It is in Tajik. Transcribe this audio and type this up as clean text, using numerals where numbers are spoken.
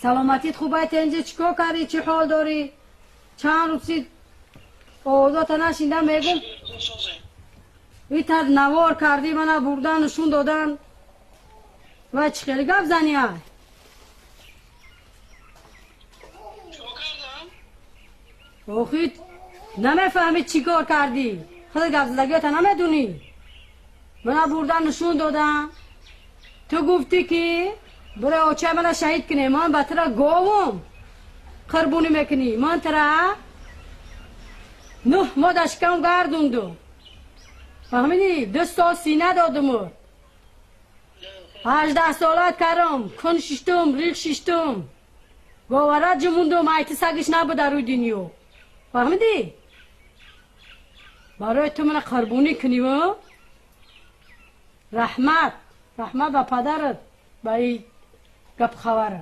Саломатит хубай, тенҷи чӣ кор кардӣ, чӣ ҳол дорӣ? Чанд рӯзи овозота нашинда мегум. Итар навор кардӣ, мана бурдан нишон додан. Ва чӣ хеле гап зани ай? Охи намефаҳмӣ чӣ кор кардӣ? Худ гап задагиёта намедунӣ. Мана бурдан нишон додан. Ту гуфтӣ ки бура очаи мана шаҳид кунем. Ман ба тура говум қурбонӣ мекунӣ. Ман тура 9 моҳ дар шикам гардондум. Фаҳмидӣ? 2 сол сина додуму. 18 солат кардам, кун шиштум, риғ шиштум. Говара ҷумундум, айти сагиш набуда рӯи дунё. Фаҳмидӣ? Барои ту мана қурбонӣ куниву? Раҳмат, раҳмат ба падарат, ба ин гап хабара.